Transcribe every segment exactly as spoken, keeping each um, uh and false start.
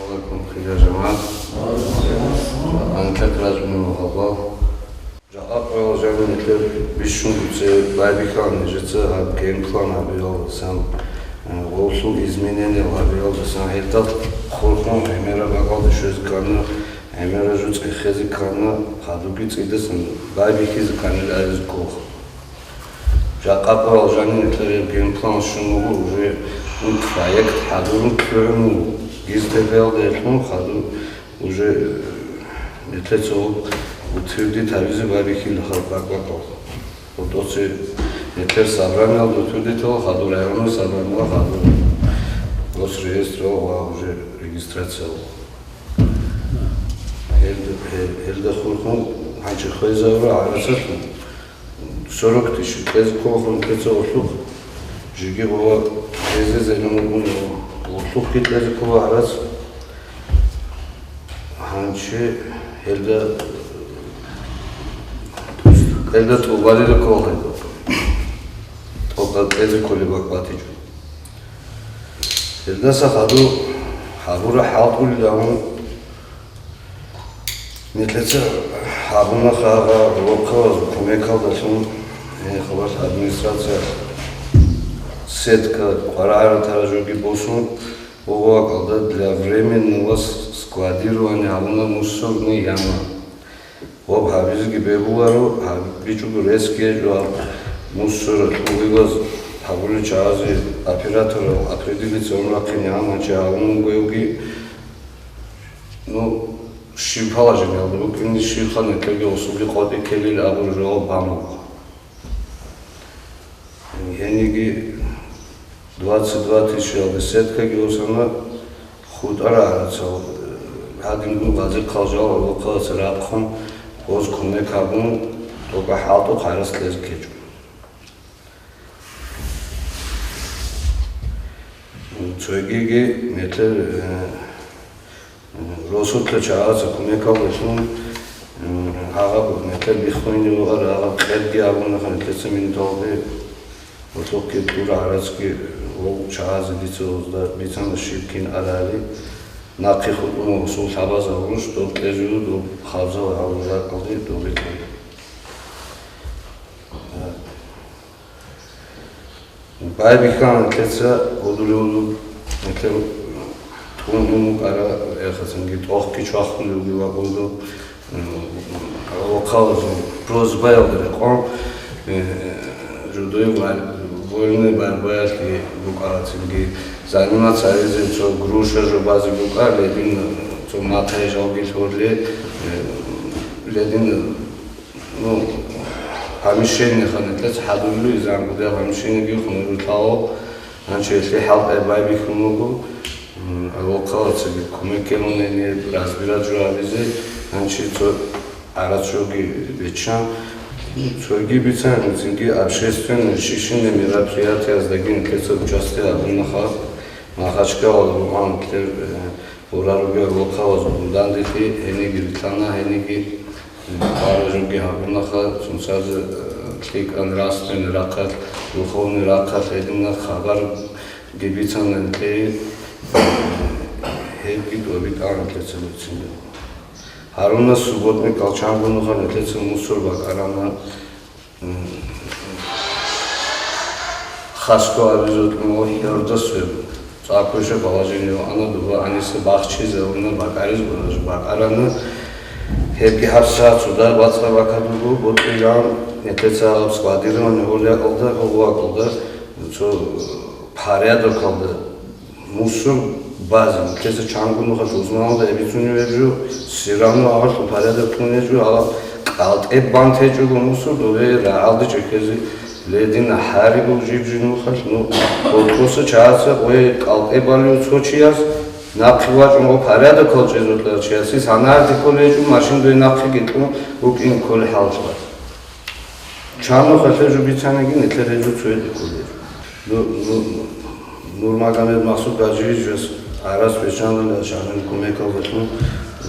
Алейкум, хириял жамагӀат. Анкьа кражбун вахабал. Жакъа къоял жаниб нилъер бищун буце байбихьан нижеца гьаб геймплан гьабиялдасан, э, гъолъул изменение гьабиялдасан гьелда хурхун гӀемераб бакӀалде щвезе ккана, гӀемераб жо цӀехезе ккана, хадубги цӀидасан байбихьизе кканил гьаризе ккоха. Жакъа къоял жаниб нилъер геймплан щун буго, уже, ну, проект хӀадурун кколеб буго. Гизтебиялда гьелъун хадур уже, э, нилъеца утвердить гьабизе байбихьила халкъ бакӀ-бакӀалда. Гьоркьоци нилъер собраниялда утвердить гьабула, хадур районный собраниялда, хадур госреестралда ва уже регистрациялда. Гьелда, гьел-, гьелда хурхун гьанже хвезавра гӀарацалъун. Сорок тысяч кьезе ккола хун кьеца гъолъухъ. Жеги гъова гьезе зенун бугун гъолъухъги кьезе ккола гӀарац. Гьанчи гьелда, гьелда тӀубарила ккола гьелда. ТӀокӀал кьезе кколеб бакӀ батичӀо. Гьелдаса хадур гьабура хӀалтӀулел гьавун, нилъеца гьабуна хагъа рохъабазул кумекалдалъун, э, хабар администрациялъ сетка къварагӀараб таражоги босун, гъогъуакалда для временного складирования гьабуна мусорный яма. Гъоб гьабизеги бегьуларо, гьабичӀого ресги гьечӀо гьаб мусора лъугӀилаз, гьабулел чагӀазе операторал определиться гьун рахъине гьанчи гьавун вугевги, ну, щиб положениялда букӀине, щибха нилъерги гъосулги къотӀи ккелил абураб жаваб бан буго. Гьениги двадцать два тысячалда сеткаги осана, хутӀара гӀарацал, гьадингун базихъал жал гьоркьоса рахъун, гъоз кумек гьабун, тӀокӀаб хӀалтӀухъ гӀарац кьезе ккечӀо. Цогиги метр, э, Росулъа чагӀаца кумекалдалъун, м, гьагъаб метер биххуйни вугӀар, гьагъаб кьерги абуна ханлъица минуталде, гьоркьохъги дур гӀарацги, гъов чагӀазе дица гъозда бицана щиб кин арали, нахъе хутӀун гъосул лъабаз гьавурущ, доб кьезую, доб хабзал гьавуракалде доб бикьун. Байбихьан нилъеца гьудулев вуго, нилъер тун ун букӀара, яхацинги тӀохги чвахулев вуго вакӀунго, м, рохъалазул просьбаялда рекъон, э, жодое вольной борьбаялъе букӀарацинги, заниматься гьаризе цо груша жо базе букӀа, ледин цо матай жалги лъорле, э, ледин Ну, помещение ханатец хӀадурилу изан гудел помещениеги хунуру лъало, гьанчи лъи хӀалтӀай байбихьун вуго, м, гӀолохъалацаги кумек ккелунени разбирать жо гьабизе, гьанчи цо гӀарацчоги биччан, цоги бицан, цинги общественный щищинный мероприятияздаги нилъеца участие гьабунаха, Махачкалалда рукъан нилъер, э, гъура ругел рохъалазул гьундан дихъи, гьениги рилълъана, гьениги, м, хъвара жоги гьабунаха, цунцазе, э, лъикӀан нравственный рахъалъ, духовный рахъалъ гьединаб хабарги бицана нилъее, гьебги тӀоби тӀагӀан нилъеца бицинчӀо. Гьарунас субботник алчангунуха нилъеца мусор бакӀарана. Хасго абизутӀун ва хӀордасве цӀакъуйша балажине ва ана дуба гьаниса бахчизе уна бакӀариз гураж бакӀарана. Гьебги гьабсагӀат цуда бацӀа бакадуго, бутӀилан нилъеца гьаб складирование гьолиякъалда, гьобуакъалда, цо порядокалда. Мусор базе, нилъеца чангу нухалъ узманалда гьебицунев гьеб жо, все равно гьабалъул порядок тун гьечӀо, гьаб кӀалтӀе бан течӀого мусор, дове рагӀалде чӀехьезе ледина гьарибул жиб-жиб нухалъ, ну, гьоркьоса чагӀаца гъой кӀалтӀе балев цо чияс, нахъе вачӀун гъо порядокал чӀезулъа чиясе санарде кколей гьечӀо, машин дой нахъеги кьун букӀин кколей хӀалалъ. Чан нухалъе жо бицаниги, нилъер гьезул цояде кколей. Ну, ну, Нурмагомед Махсуд Гажиевич гьес гӀарац бечанила шагьарил кумекалдалъун, э,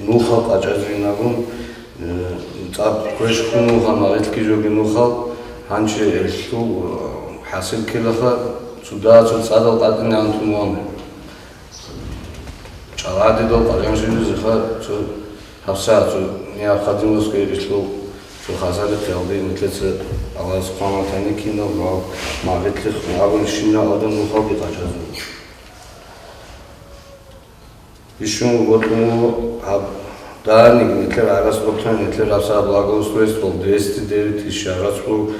нухал къачӀазе инагун, э, цӀакъ квеш хьун вугьан магъилъги жоги нухал, гьанчи гьелъул, э, хӀасил ккелаха, цо дагьа цо цӀадал къатӀине антун вугьан. Гьадидал къачӀанщиназеха цо гьабсагӀат цо необходимостги ислъул цо хасари хъиялде нилъеца Аллагьас хъван ватани кинал ва магӀитлъи абунщинал адам нухалги къачӀазул. Бищун бокьун гьаб даник нилъер гӀарац тӀоблъан нилъер гьабсагӀат благоустройство двести девять тысяч гӀарац буго.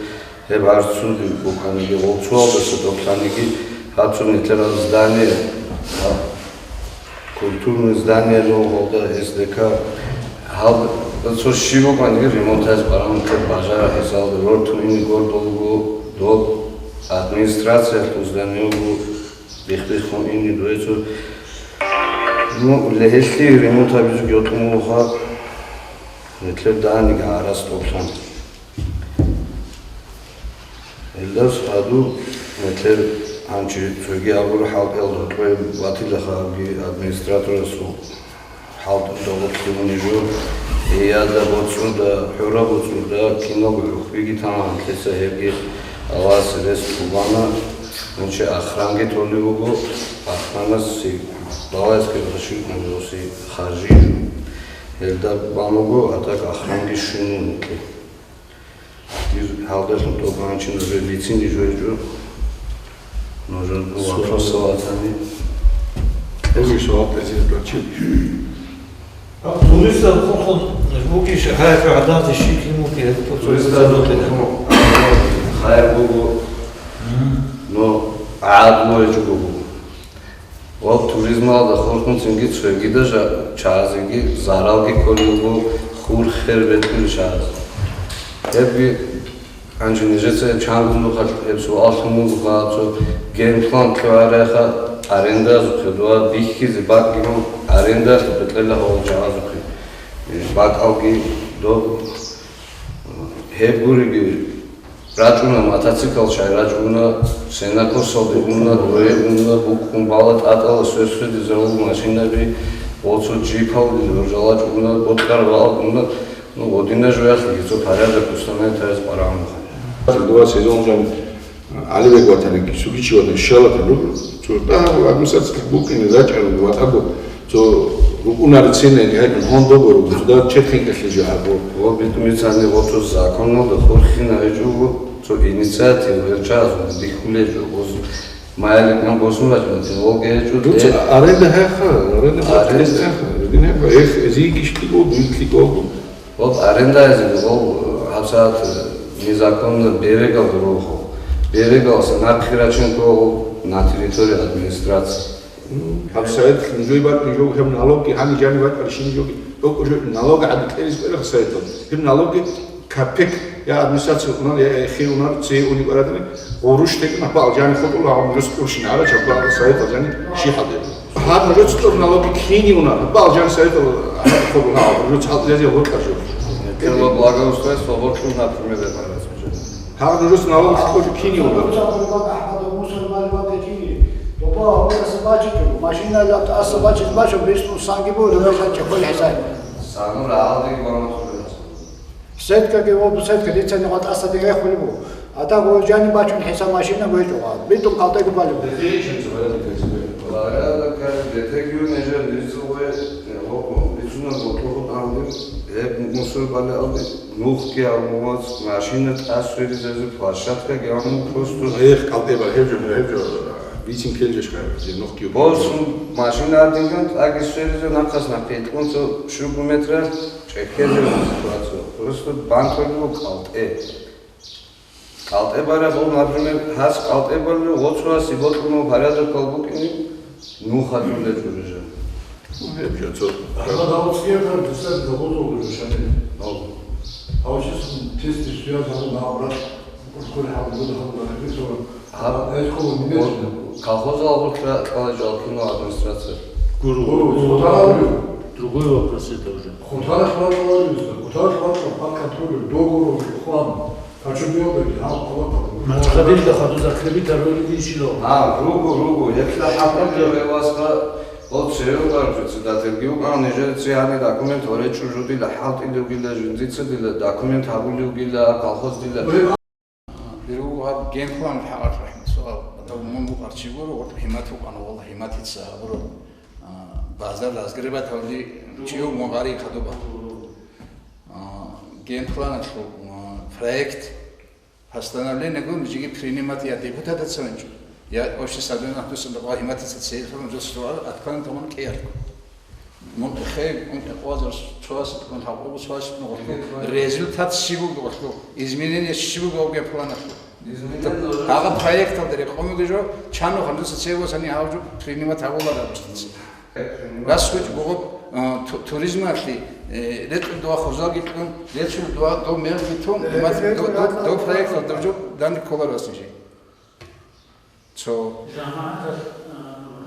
Гьеб гӀарцул букӀаниги, гъолцоялдаса тӀоблъаниги, гьацул нилъерал здание, гьаб культурный здание, ну, гьалда С Д К, гьалда цо щиб букӀаниги ремонт гьез барамунтаб бажара гьезалда рортун ине гордулго доб администрациялъул зданиего бихбиххун ине дугьецо. Ну, легьелъи ремонт гьабизеги йокьун вуха, нилъер даниги гӀарац тӀоблъан. Гьелдас гьадур метлер гьанчи цоги абур хӀалкӀал рокьой батила хабги администраторасул хӀалтӀуда гъорлъ бугони жо, Эяда боцӀурда, ХӀура боцӀурда, киналго хӀухьбиги тана гьантлъица гьебги Аллагьас рес тулана, гьанчи ахранги толев вуго, ахранаси балайскер гъаши унжуси харжи жо. Гьелда бан буго, а так ахранги щун вугеблъи. Дир гьалдалъун тӀокӀанчи нужер бицин ижо-ижо. Нужер вопросалатани. Эги суал тӀасиз бачи. Туристар хурхун вугищ, гьай гӀадамзи щиб муки, туристар хурхун хайр буго, но гӀадлу гьечӀого буго. Ва туризмалда хурхун цинги цогидажа чагӀазеги заралги кколел буго, хур хер бетӀулел чагӀаз. Гьебги гьанже нижеца чангун нухалъ гьеб суал лъун буго, цо генплан лъугӀарайха арендазухъе дуа бихьизе бакӀги мун арендалъухъе кьела гьавал чагӀазухъе. Э, бакӀалги доб гьеб гуриги. РачӀуна, мотоцикл чай рачӀуна, сенакосалде уна, дое уна, букӀун бала тӀатӀала сверсвердизарул машинаби, оцо джипал ружалачӀуна, бокьар ваал уна, ну, гъодина жоялъе гьезо порядок установить гьараз къварагӀун. Два сезон жан Алибек ватаниги, Сугичи ватан, Шалатан, ру-, цо дагьаб администрациял букӀине рачӀарун ватӀаго, цо рукӀунари цинеги гьайкӀун гьондого руго, цо дагьаб чед хинкӀалъе жо гьабо. Ва битӀумицани гъо цо законалда хурхина гьечӀого, цо инициатива гьел чагӀазул бихьулел жо, гъоз маяликан босун бачӀун, цин гъолги гьечӀо. Дуца аренда гьаха, аренда гьаха, аренда гьаха, аренда гьаха. Эх, зиги щтиго, дуги лъикӀого. Гъоб арендайзе гъоб гьабсагӀат незаконно берегал рухъо. Берегалса нахъе рачун ккого на территории администрации. Гьаб сайт жой бакӀ жо гьеб налогги гьани жани бакӀ аршин жоги. ТӀокӀо жо налог гӀади кьелиз кӀвела сайт. Гьеб налогги капек я администрация унар, я эхе унар, цее уни кӀварадани, гъуруш текӀна бал жани хутӀула гьаб жо скуршин гӀара чабба сайт жани шихалде. Гьаб нужеца тӀур налоги кини уна, балжан сайдал хобула, нужеца хӀалтӀизе гъоркьа жо. Тема благоустройства гъоркьун, например, это раз уже. Гьаб нужеца налог хутӀулъ кини уна. Баба, аса бачи, машина ла аса бачи, бачо, бес ну санги бо, рубежа чехол хӀисай. Сану раалдеги баматулас. Сеткаги ва бусетка дица нигъват аса дигай хулибу. Ада гъой жани бачун хӀисаб машина гъой чӀугъа. Битун хъалтӀего балеб. Порядок, как детегиу нежер дицугъой, гъокъо, бицунар гъотлугъун гьанбир, гьеб мусул бале алди, нухги гьамувац, машина тӀасверизазе площадкаги гьаму просто. Эх, хъалтӀе бар, гьеб жо, гьеб жо, бицин ккелжеш хъай, нухги. Босун машина адинган тӀаги сверизе нахъас нахъе кьун цо щугу метра. ЧӀехьезе ситуация. Просто банкаги кӀалтӀе. КӀалтӀе бараб, например, гьас кӀалтӀе барли, гъоцугьаси бокьунав порядокал букӀине, нуха тӀуле чӀурижа. Ну, гьеб жо цо. Ахмад Авцгердер дисер догозул гӀурушани. Ногу. Авчис тести связь гьабун гьабурат, уркури гьабун гьабурат, гьабурат. Гьаб, Гьаб, гьаб, колхозал гъоркьа кьала жал кино администрация. Гуру. Гуру, Гуру. Другой вопрос это уже. Хутарах ватӀаларилса, хутарах ватӀа под контролем, договор хван. Хочу белый, гьаб, гьаб, гьаб. Мачхадилда хадуз аккребит арвел инчило. А, ругу, ругу, епла хӀакъаб вевасха, ол цеве угар председатель гиукъан, нижер цегьани документ варе чужудила, хӀалтӀи дугила, жинзица дила документ гьабули угила, колхоз дила. Биргьу гьаб генплан хӀакъалъ рахӀмат суал. Гьав мун букӀарчи гуро, гъоркь гьимат букӀана, валла, гьиматица гьабуро. А, базар разгребать гьавли чи вугун гъари хадуба. А, генпланалъул, а, проект, постановлениего жеги принимать я депутатаца венчӀо, я общий собрание нахтусан дагъа гьиматица цейилъун жо суал аткан таман кӀияр. Мун эхей, мун экъвазар цоас, мун хӀакъу цоас, мун гъорлъу. Результат щиб буго гъорлъу? Изменение щиб буго гьав генпланалъул? Гьагъа проекталда рекъон бугеб жо, чанухъан дуца цевосани гьав жо принимать гьавулараб башница. Гасгуч бугъуб, а, ту-, туризмалъе, э, ретӀун дуа хурзалги кьун, рецун дуа дов мегъги тун, имат дов, дов, дов проектал дов жо данде кколар васни жи. Цо. ЖамагӀаталъ,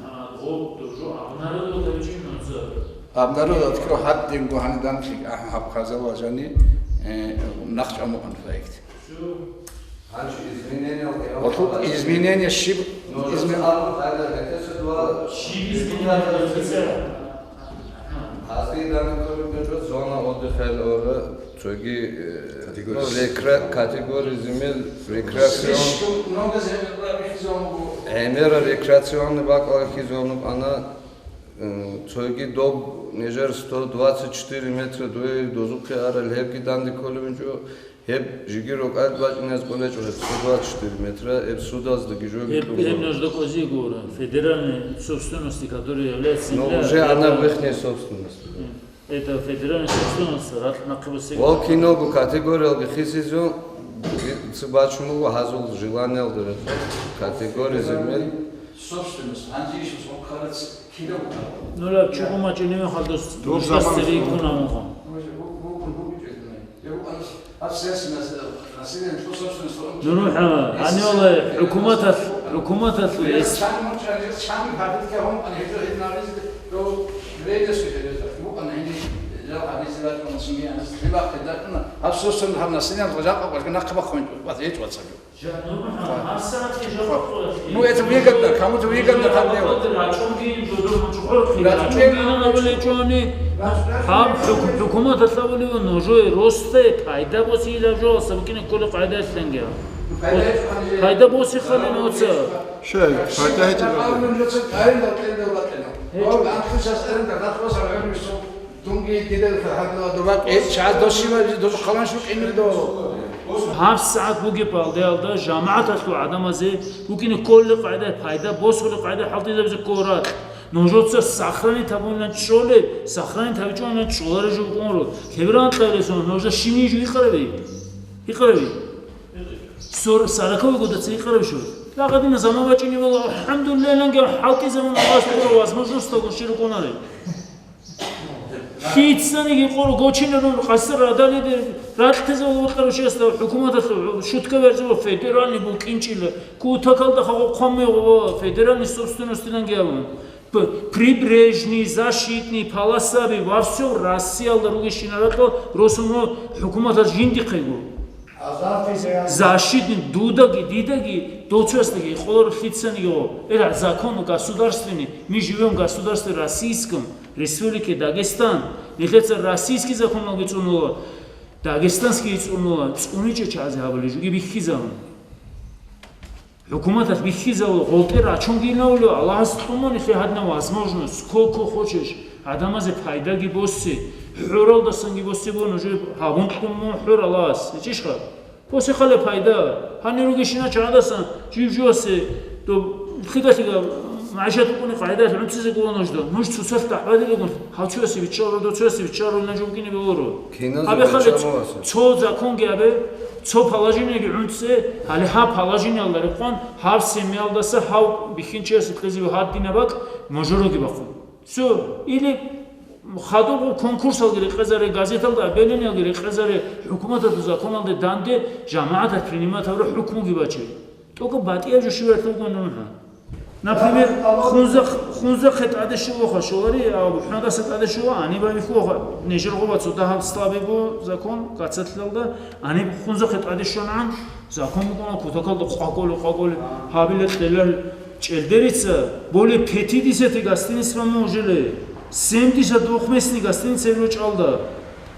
а, гъоб дов жо абунаро дов тавичӀин нуца. Абунаро дов кро гьаддинго гьани данлъи ахӀ гьаб казал важани, э, нахъ чӀамукъан проект. Гьанже изменениялги гьаб Гъорлъу хабар. Изменения щиб? Ну, измен- росалъ гьайда гьетеседула. Щиб изменения? Гьазги данде кколеб жо зона отдыха ора, цоги, э, Категория. Ну, рекре-, категория земель, рекреацион-, Слишком много земель, да, их зона. ГӀемера рекреационный бакӀалъи зона ана, э, цоги доб нижер сто двадцать четыре метра дуе дозухъе арал гьебги данде кколеб жо. Гьеб жиги рокӀал бачӀиназ кӀолечӀо гьеб сто двадцать четыре метра, гьеб судаздаги жо Гьеб, гьеб нужда кӀвазе гуро, федеральной собственности, которая является Ну, земля уже она федеральной. В ихней собственности, да. М. Это федеральная собственность, рат-, нахъе босиги. Вал киного категориялги хисизу, ци бачун буго гьазул желаниялда рехун, категория земель. Собственность, анжи ишус он карац. Ну, ла чугу мачӀиниве халдус, Доб душдас заман цере цо. Иккун амуха. Ну, ну, хӀа, гьанивала хӀукуматалъ, хӀукуматалъ эс- Абсурдно гьаб население жакъа бахъун. Ну, это выгодно, кому-то выгодно, кому-то нет. Гьаб хӀукуматалъ абулев, нужее росте пайда босила жо, сабукине кколе къайда ислъанги. Пайда босихъали нуца. Шай, пайда гьечӀеб. Дунги дида гьадла доба, э, чагӀаз досила, дозу халан шукӀинил до. ГьабсагӀат бугеб балдеялда жамагӀаталъул гӀадамазе букӀине кколеб къайда, пайда босулеб къайда хӀалтӀизабизе ккола ракь. Нужеца сохранить гьабунилан чӀолеб, сохранить гьабичӀунилан чӀолареб жо букӀунро. Лъеберан кьаресун, нужда щибниги жо икъараби? Икъараби? Сор-, сороковый годацин икъараби шо? Дагъадина заман бачӀине вала, алхӀамдулиллагь, нанги хӀалтӀизабун Аллагьас дора возможносталгун щирукъунаре. Лъицаниги къур гочинарун къасар радалиде ракьтезавал вукьарав чиясда хӀукуматалъул шутка верзава федеральный букӀинчӀила, кутакалда хагъо хъваммегъо федеральный собственностиланги абун. П-, прибрежный, защитный полосаби ва всё Россиялда ругещинаралъа росуно хӀукуматалъ жиндихъего. Защитный дудаги, дидаги, доцоясдаги, къолор лъицаниго, эра закон государственный, мы живём в государстве российском, Республике Дагестан, нилъеца российский законалги цӀунула, дагестанский цӀунула, цӀуничӀо чазе гьабали жуги биххизабун. ХӀукуматалъ биххизабула, гъолтӀе рачунги инавулев, Аллагьас кьумани лъе гьадна возможность, сколько хочешь, гӀадамазе пайдаги босе, хӀоралдасанги босе бо, нужер гьабун кьун мун хӀор Аллагьас, гьечӀищха? Босе хъале пайда, гьанир ругещина чагӀадасан, жив-живасе, доб лъига-лъига магӀишат букӀуни къайдалъ гӀунцизе гуро нужда, нуж цоцалъ дагӀбадилагун, гьав чуясе биччалро, доцоясе биччалро, ина жугине белоро. Киназул Абе хъале биччалмасе? Цо законги абе, цо положениеги гӀунце, гьале гьаб положениялда рекъон, гьаб семьялдаса гьав бихьинчиясе кьезе гьадинаб бакӀ мажороги бахъун. Всё. Или хадуб конкурсалги рекъезаре, газеталда объявлениялги рекъезаре, хӀукуматалъул законалде данде, жамагӀаталъ принимать гьабураб хӀукмуги баче. ТӀокӀаб батӀияб жо щивалъ бугони мугӀа. Например, хунза-, хунзахъе тӀаде щолаха, щолари, а бухӀнадаса тӀаде щола, гьаниб абихьуха, нижер гъоба цо дагьаб слабый бу закон, кацалъалда, гьаниб хунзахъе тӀаде щванагӀан, закон букӀуна кутакалда къвакъоле, къвакъоле, гьабила кьелал чӀелдерица, более пятидесяти гостиниц ва мужеле, семьдесят двухместный гостиница ручӀалда.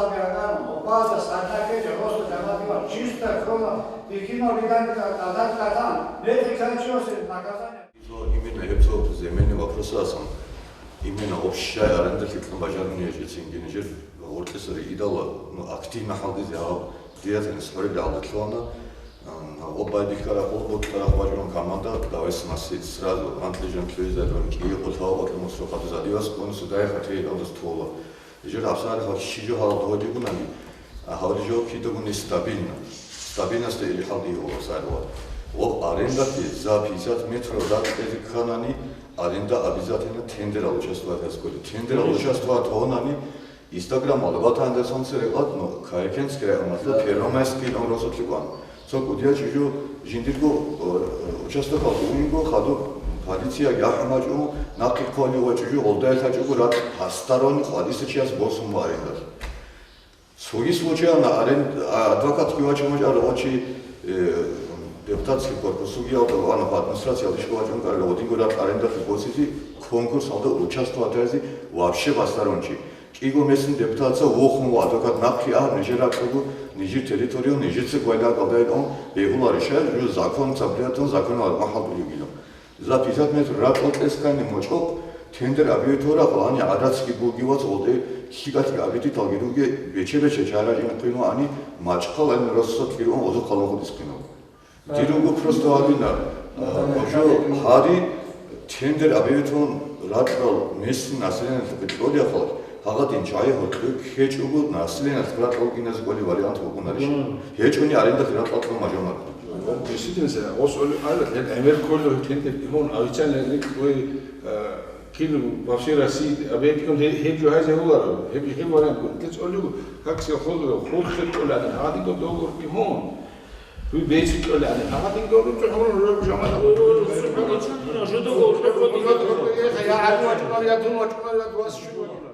гьабиаган, гьобазда садакъе росу жамадима чиста крома бикино видан катан, метри качиосе наказание. Именно гьеб цо земельный вопросасан, именно общая аренда лъикӀлъун бажарунищ цинги нижер гъоркьиса ригидала, ну, активно хӀалдизе гьаб диятанас хӀорил гьалда лъугьана. Гьаб байбихьарахъул бокьарахъ бачӀун команда, давай сносить сразу, антлъи-жантлъи везарун кӀие къулъа вакьун сухъадуз адивас ккун судая хатиялдас тола. Жир гьабсагӀат щижо гьал додигунани, гьал жо кидагуни стабильно. Стабильносте или хӀал дигьула сагӀат. Ва арендати за пятьдесят метров ракьезе кканани, аренда обязательно тендерал участвовать гьаскули. Тендерал участвовать гьонани, Инстаграмалда батанде сонцере къотӀну, Кайкенский районалъул Первомайский дом росулъукъан. Цо кӀудиял чӀужу жиндирго, э, участокалда уинго, хадуб полиция яхӀ мачӀу, нахъе хъвали ва чӀужу гъолдайил лъачӀого ракь посторонний къвалиса чияс босун ва арендалъ. Цоги случайно арен-, а, адвокатги вачун вачӀарав чи, э, депутатский корпус, судьялда ва администрациялда ишго вачун вачӀарав гъодинго ракь арендалъе босизе конкурсалда участвовать гьазе вообще посторонний чи. КӀиго местный депутатца вохун ва адвокат нахъе агьаб нижер ракьаго, нижер территориял, нижеца гвайлагалдайилан бегьуларищ, жо закон цаблиятун законал арбан хӀалтӀулев гилан. За пятьдесят метр ракьал кьескани мочӀохъ тендер абиютора гъани гӀадацги бугивац гъолде лъикӀалъги абититалги руге бече-бече чарачӀин хъинвани мачӀхъал ани росо ккирун гъозухъалун хутӀис хъинав. Дир руго просто гьабина, а, гъожо гьари тендер абиютун Ракьал месин населениялъе кьолеб халкъ, гьагъадин чагӀи гьоркьоб ккечӀого, населениялъ ракьал киназе кӀолеб вариант букӀунарищ? Мгм. ГьечӀони арендалъ ракьал кьун мажумар. Действительно, ос оли ала, гьеб гӀемер кколев тентер имон, авицан рикӀкӀой, э, кин вообще России объектикум гьеб, гьеб жо гьайзе гьуларо, гьеб, гьеб вариант гуро. Кец олиго, как се холдо, холд хер кӀоладан, гьадиго договор имон. Ви беци кӀоладан, гьадин договор чӀухӀун роб жамана. Я гьадин вачӀунар, я дун вачӀунар, я вас чӀунар.